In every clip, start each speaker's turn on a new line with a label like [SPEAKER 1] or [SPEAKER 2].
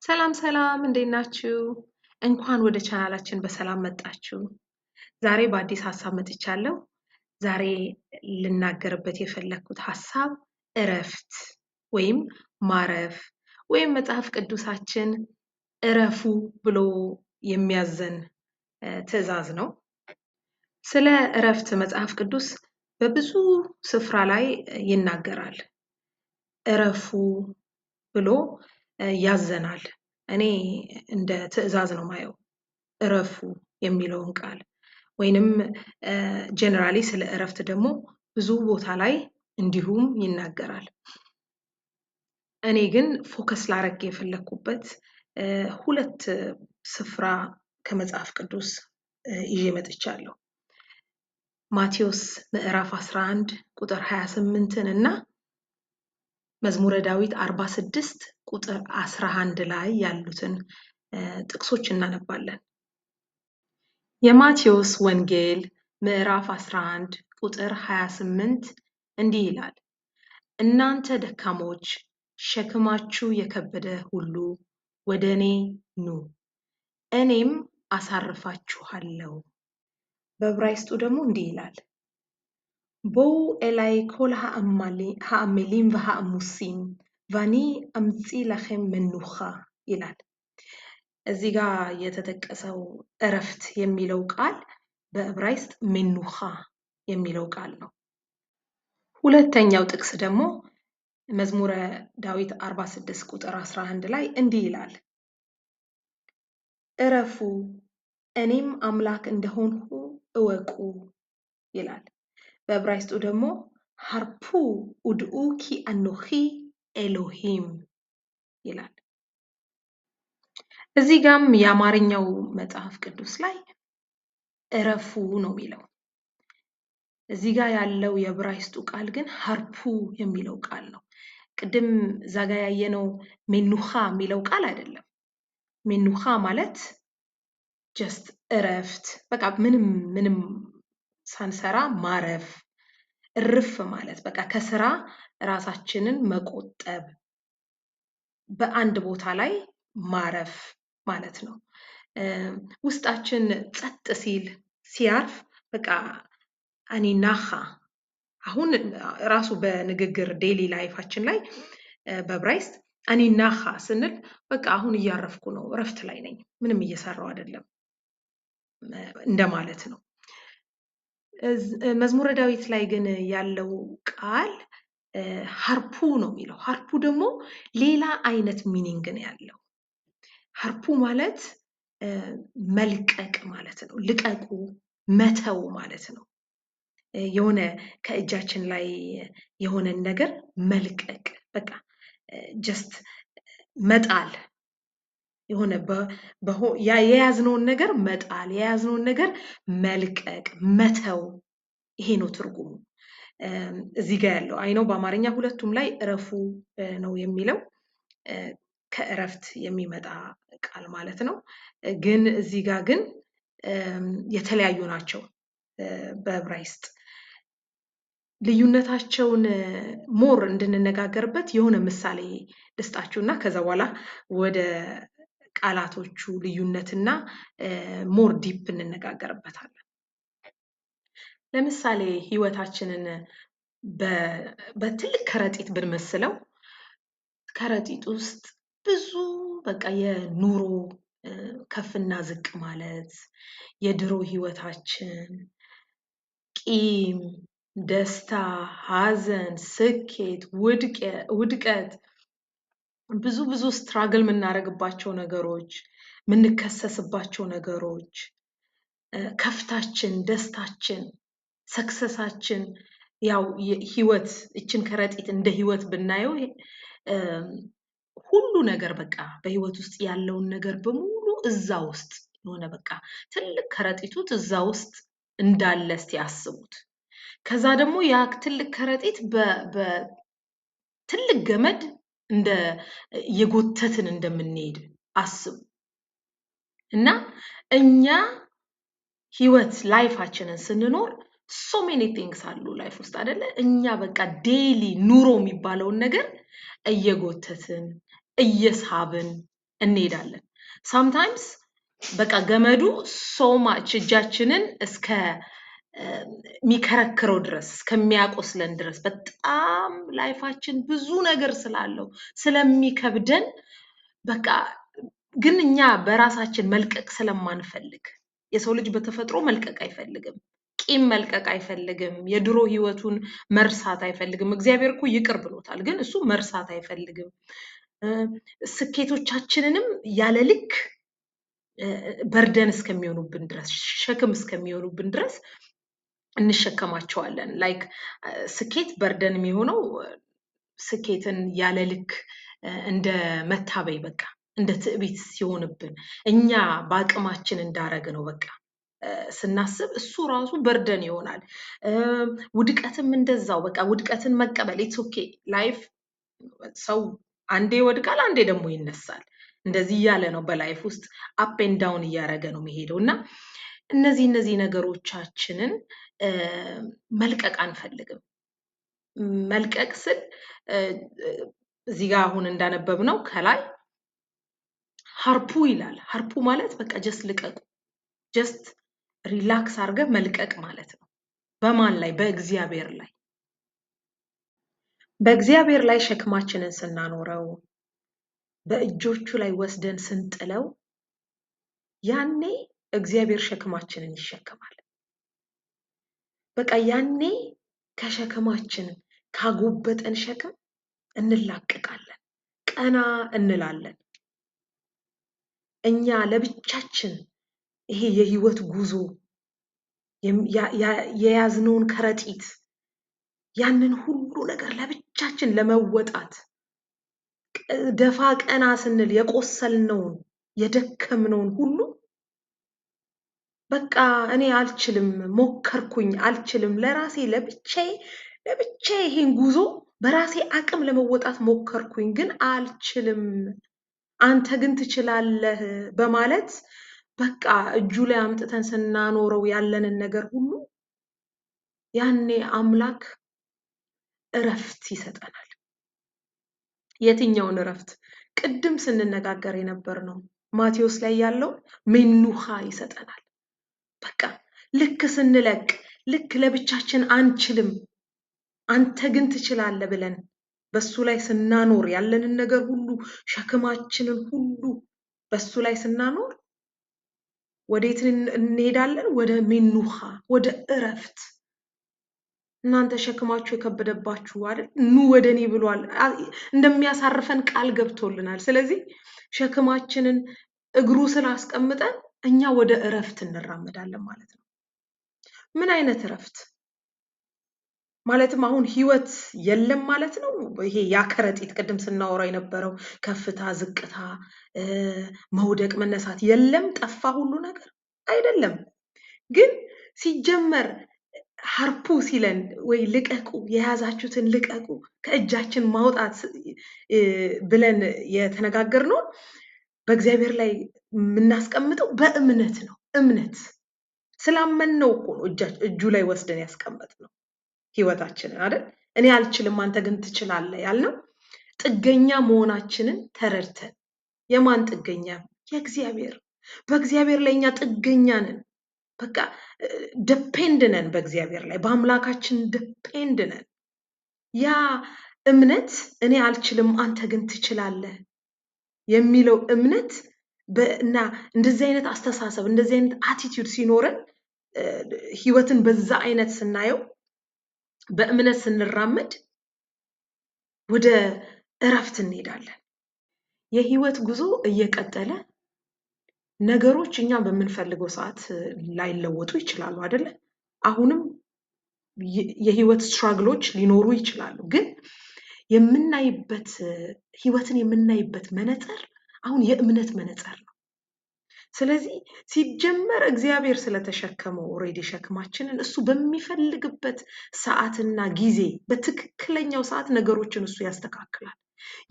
[SPEAKER 1] ሰላም ሰላም፣ እንዴት ናችሁ? እንኳን ወደ ቻናላችን በሰላም መጣችሁ። ዛሬ በአዲስ ሀሳብ መጥቻለሁ። ዛሬ ልናገርበት የፈለግኩት ሀሳብ እረፍት ወይም ማረፍ ወይም መጽሐፍ ቅዱሳችን እረፉ ብሎ የሚያዘን ትዕዛዝ ነው። ስለ እረፍት መጽሐፍ ቅዱስ በብዙ ስፍራ ላይ ይናገራል። እረፉ ብሎ ያዘናል። እኔ እንደ ትዕዛዝ ነው ማየው እረፉ የሚለውን ቃል፣ ወይንም generally ስለ እረፍት ደግሞ ብዙ ቦታ ላይ እንዲሁም ይናገራል። እኔ ግን focus ላረግ የፈለግኩበት ሁለት ስፍራ ከመጽሐፍ ቅዱስ ይዤ መጥቻለሁ። ማቴዎስ ምዕራፍ 11 ቁጥር 28ን እና መዝሙረ ዳዊት 46 ቁጥር 11 ላይ ያሉትን ጥቅሶች እናነባለን። የማቴዎስ ወንጌል ምዕራፍ 11 ቁጥር 28 እንዲህ ይላል፣ እናንተ ደካሞች ሸክማችሁ የከበደ ሁሉ ወደ እኔ ኑ፣ እኔም አሳርፋችኋለሁ። በዕብራይስጡ ደግሞ እንዲህ ይላል፣ בואו אליי כל העמלים והעמוסים ואני אמציא לכם מנוחה ይላል። እዚህ ጋር የተጠቀሰው እረፍት የሚለው ቃል በዕብራይስጥ מנוחה የሚለው ቃል ነው። ሁለተኛው ጥቅስ ደግሞ መዝሙረ ዳዊት 46 ቁጥር 11 ላይ እንዲህ ይላል፣ እረፉ እኔም አምላክ እንደሆንሁ እወቁ ይላል። በዕብራይስጡ ደግሞ הרפו ודעו כי אנוכי אלוהים ይላል። እዚህ ጋም የአማርኛው መጽሐፍ ቅዱስ ላይ እረፉ ነው የሚለው። እዚህ ጋር ያለው የዕብራይስጡ ቃል ግን הרפו የሚለው ቃል ነው። ቅድም እዛ ጋ ያየነው מנוחה የሚለው ቃል አይደለም። מנוחה ማለት just እረፍት፣ በቃ ምንም ምንም ሳንሰራ ማረፍ፣ እርፍ ማለት፣ በቃ ከስራ ራሳችንን መቆጠብ፣ በአንድ ቦታ ላይ ማረፍ ማለት ነው። ውስጣችን ጸጥ ሲል፣ ሲያርፍ፣ በቃ אני נחה። አሁን ራሱ በንግግር daily life ኣችን ላይ በዕብራይስጥ אני נחה ስንል በቃ አሁን እያረፍኩ ነው፣ እረፍት ላይ ነኝ፣ ምንም እየሰራው አይደለም እንደማለት ነው። መዝሙረ ዳዊት ላይ ግን ያለው ቃል הרפו ነው የሚለው። הרפו ደግሞ ሌላ አይነት meaning ነው ያለው። הרפו ማለት መልቀቅ ማለት ነው። ልቀቁ፣ መተው ማለት ነው። የሆነ ከእጃችን ላይ የሆነን ነገር መልቀቅ፣ በቃ just መጣል፣ የሆነ የያዝነውን ነገር መጣል፣ የያዝነውን ነገር መልቀቅ፣ መተው፣ ይሄ ነው ትርጉሙ። እዚህ ጋር ያለው I know በአማርኛ ሁለቱም ላይ እረፉ ነው የሚለው፣ ከእረፍት የሚመጣ ቃል ማለት ነው። ግን እዚህ ጋር ግን የተለያዩ ናቸው በዕብራይስጥ። ልዩነታቸውን more እንድንነጋገርበት የሆነ ምሳሌ ልስጣችሁና ከዛ በኋላ ወደ ቃላቶቹ ልዩነትና more deep እንነጋገርበታለን። ለምሳሌ ህይወታችንን በትልቅ ከረጢት ብንመስለው፣ ከረጢት ውስጥ ብዙ በቃ የኑሮ ከፍና ዝቅ ማለት፣ የድሮ ህይወታችን፣ ቂም፣ ደስታ፣ ሀዘን፣ ስኬት፣ ውድቀት፣ ብዙ ብዙ struggle የምናደርግባቸው ነገሮች፣ የምንከሰስባቸው ነገሮች፣ ከፍታችን፣ ደስታችን፣ success ኣችን፣ ያው ህይወት እችን ከረጢት እንደ ህይወት ብናየው ሁሉ ነገር በቃ በህይወት ውስጥ ያለውን ነገር በሙሉ እዛ ውስጥ የሆነ በቃ ትልቅ ከረጢቱ እዛ ውስጥ እንዳለ እስቲ አስቡት። ከዛ ደግሞ ያ ትልቅ ከረጢት በትልቅ ገመድ እንደ እየጎተትን እንደምንሄድ አስቡ። እና እኛ ህይወት life ኣችንን ስንኖር so many things አሉ life ውስጥ አይደለ? እኛ በቃ daily ኑሮ የሚባለውን ነገር እየጎተትን እየሳብን እንሄዳለን። Sometimes በቃ ገመዱ so much እጃችንን እስከ የሚከረክረው ድረስ፣ እስከሚያቆስለን ድረስ፣ በጣም life ኣችን ብዙ ነገር ስላለው ስለሚከብደን፣ በቃ ግን እኛ በራሳችን መልቀቅ ስለማንፈልግ፣ የሰው ልጅ በተፈጥሮ መልቀቅ አይፈልግም። ቂም መልቀቅ አይፈልግም። የድሮ ህይወቱን መርሳት አይፈልግም። እግዚአብሔር እኮ ይቅር ብሎታል፣ ግን እሱ መርሳት አይፈልግም። ስኬቶቻችንንም ያለ ልክ burden እስከሚሆኑብን ድረስ፣ ሸክም እስከሚሆኑብን ድረስ እንሸከማቸዋለን። Like ስኬት burden የሚሆነው ስኬትን ያለ ልክ እንደ መታበይ፣ በቃ እንደ ትዕቢት ሲሆንብን፣ እኛ በአቅማችን እንዳረግ ነው በቃ ስናስብ እሱ ራሱ burden ይሆናል። ውድቀትም እንደዛው፣ በቃ ውድቀትን መቀበል፣ it's okay, life፣ ሰው አንዴ ይወድቃል፣ አንዴ ደግሞ ይነሳል። እንደዚህ እያለ ነው በ life ውስጥ up and down እያደረገ ነው የሚሄደው። እና እነዚህ ነገሮቻችንን መልቀቅ አንፈልግም። መልቀቅ ስል እዚህ ጋር አሁን እንዳነበብነው ከላይ ሀርፑ ይላል። ሀርፑ ማለት በቃ just ልቀቁ፣ just relax አድርገህ መልቀቅ ማለት ነው። በማን ላይ? በእግዚአብሔር ላይ። በእግዚአብሔር ላይ ሸክማችንን ስናኖረው፣ በእጆቹ ላይ ወስደን ስንጥለው፣ ያኔ እግዚአብሔር ሸክማችንን ይሸከማል። በቃ ያኔ ከሸክማችን፣ ካጎበጠን ሸክም እንላቀቃለን፣ ቀና እንላለን። እኛ ለብቻችን ይሄ የህይወት ጉዞ የያዝነውን ከረጢት፣ ያንን ሁሉ ነገር ለብቻችን ለመወጣት ደፋ ቀና ስንል የቆሰልነውን፣ የደከምነውን ሁሉ፣ በቃ እኔ አልችልም፣ ሞከርኩኝ፣ አልችልም፣ ለራሴ ለብቻዬ ይሄን ጉዞ በራሴ አቅም ለመወጣት ሞከርኩኝ፣ ግን አልችልም፣ አንተ ግን ትችላለህ በማለት በቃ እጁ ላይ አምጥተን ስናኖረው ያለንን ነገር ሁሉ፣ ያኔ አምላክ እረፍት ይሰጠናል። የትኛውን እረፍት? ቅድም ስንነጋገር የነበር ነው፣ ማቴዎስ ላይ ያለው ሜኑሃ ይሰጠናል። በቃ ልክ ስንለቅ፣ ልክ ለብቻችን አንችልም፣ አንተ ግን ትችላለህ ብለን በሱ ላይ ስናኖር፣ ያለንን ነገር ሁሉ፣ ሸክማችንን ሁሉ በሱ ላይ ስናኖር ወዴት እንሄዳለን? ወደ ሜኑሃ፣ ወደ እረፍት። እናንተ ሸክማችሁ የከበደባችሁ አይደል? ኑ ወደ እኔ ብሏል። እንደሚያሳርፈን ቃል ገብቶልናል። ስለዚህ ሸክማችንን እግሩ ስር አስቀምጠን እኛ ወደ እረፍት እንራመዳለን ማለት ነው። ምን አይነት እረፍት? ማለትም አሁን ህይወት የለም ማለት ነው? ይሄ ያ ከረጢት፣ ቅድም ስናወራ የነበረው ከፍታ፣ ዝቅታ፣ መውደቅ፣ መነሳት የለም፣ ጠፋ ሁሉ ነገር አይደለም። ግን ሲጀመር ሀርፑ ሲለን ወይ ልቀቁ፣ የያዛችሁትን ልቀቁ፣ ከእጃችን ማውጣት ብለን የተነጋገርነው በእግዚአብሔር ላይ የምናስቀምጠው በእምነት ነው። እምነት ስላመንነው እኮ ነው እጁ ላይ ወስደን ያስቀመጥነው ህይወታችንን አይደል? እኔ አልችልም፣ አንተ ግን ትችላለህ ያልነው ጥገኛ መሆናችንን ተረድተን። የማን ጥገኛ? የእግዚአብሔር። በእግዚአብሔር ላይ እኛ ጥገኛ ነን። በቃ depend ነን በእግዚአብሔር ላይ፣ በአምላካችን depend ነን። ያ እምነት፣ እኔ አልችልም አንተ ግን ትችላለህ የሚለው እምነት እና እንደዚህ አይነት አስተሳሰብ፣ እንደዚህ አይነት attitude ሲኖረን፣ ህይወትን በዛ አይነት ስናየው፣ በእምነት ስንራመድ ወደ እረፍት እንሄዳለን። የህይወት ጉዞ እየቀጠለ ነገሮች እኛ በምንፈልገው ሰዓት ላይለወጡ ይችላሉ አይደለ? አሁንም የህይወት struggle ኦች ሊኖሩ ይችላሉ። ግን የምናይበት፣ ህይወትን የምናይበት መነጽር አሁን የእምነት መነጽር ነው። ስለዚህ ሲጀመር እግዚአብሔር ስለተሸከመው already ሸክማችንን፣ እሱ በሚፈልግበት ሰዓትና ጊዜ በትክክለኛው ሰዓት ነገሮችን እሱ ያስተካክላል።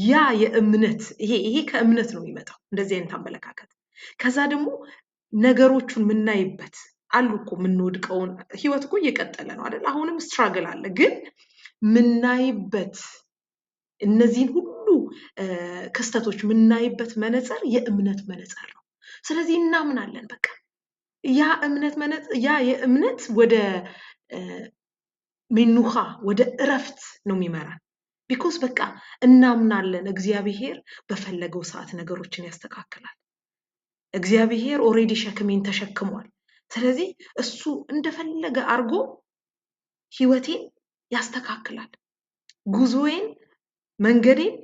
[SPEAKER 1] ያ የእምነት ይሄ ከእምነት ነው የሚመጣው እንደዚህ አይነት አመለካከት። ከዛ ደግሞ ነገሮቹን የምናይበት አሉ እኮ፣ የምንወድቀውን፣ ህይወት እኮ እየቀጠለ ነው አይደል? አሁንም struggle አለ፣ ግን ምናይበት እነዚህን ሁሉ ክስተቶች የምናይበት መነጽር የእምነት መነጽር ነው። ስለዚህ እናምናለን። በቃ ያ እምነት ያ የእምነት ወደ מנוחה፣ ወደ እረፍት ነው የሚመራን። Because በቃ እናምናለን፣ እግዚአብሔር በፈለገው ሰዓት ነገሮችን ያስተካክላል። እግዚአብሔር already ሸክሜን ተሸክሟል። ስለዚህ እሱ እንደፈለገ አድርጎ ህይወቴን ያስተካክላል፣ ጉዞዬን፣ መንገዴን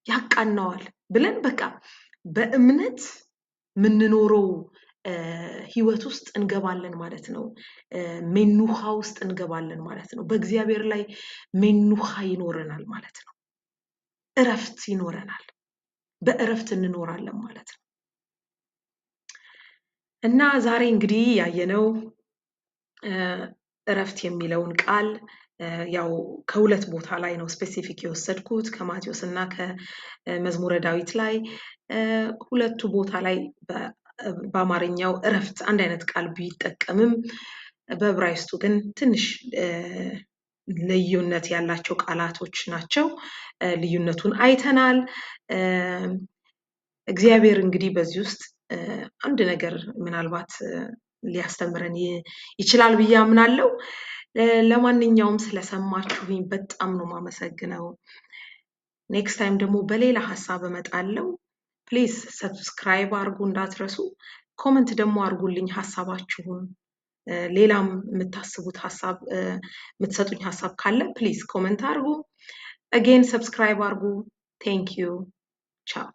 [SPEAKER 1] ያቃናዋል ብለን በቃ በእምነት የምንኖረው ህይወት ውስጥ እንገባለን ማለት ነው። מנוחה ውስጥ እንገባለን ማለት ነው። በእግዚአብሔር ላይ מנוחה ይኖረናል ማለት ነው። እረፍት ይኖረናል። በእረፍት እንኖራለን ማለት ነው። እና ዛሬ እንግዲህ ያየነው እረፍት የሚለውን ቃል ያው ከሁለት ቦታ ላይ ነው specific የወሰድኩት፣ ከማቴዎስ እና ከመዝሙረ ዳዊት ላይ። ሁለቱ ቦታ ላይ በአማርኛው እረፍት አንድ አይነት ቃል ቢጠቀምም በዕብራይስጡ ግን ትንሽ ልዩነት ያላቸው ቃላቶች ናቸው። ልዩነቱን አይተናል። እግዚአብሔር እንግዲህ በዚህ ውስጥ አንድ ነገር ምናልባት ሊያስተምረን ይችላል ብዬ አምናለሁ። ለማንኛውም ስለሰማችሁኝ በጣም ነው የማመሰግነው። Next time ደግሞ በሌላ ሀሳብ እመጣለሁ። Please subscribe አድርጉ እንዳትረሱ። Comment ደግሞ አድርጉልኝ ሀሳባችሁን። ሌላም የምታስቡት ሀሳብ፣ የምትሰጡኝ ሀሳብ ካለ please comment አድርጉ። Again subscribe አድርጉ። Thank you፣ ቻው።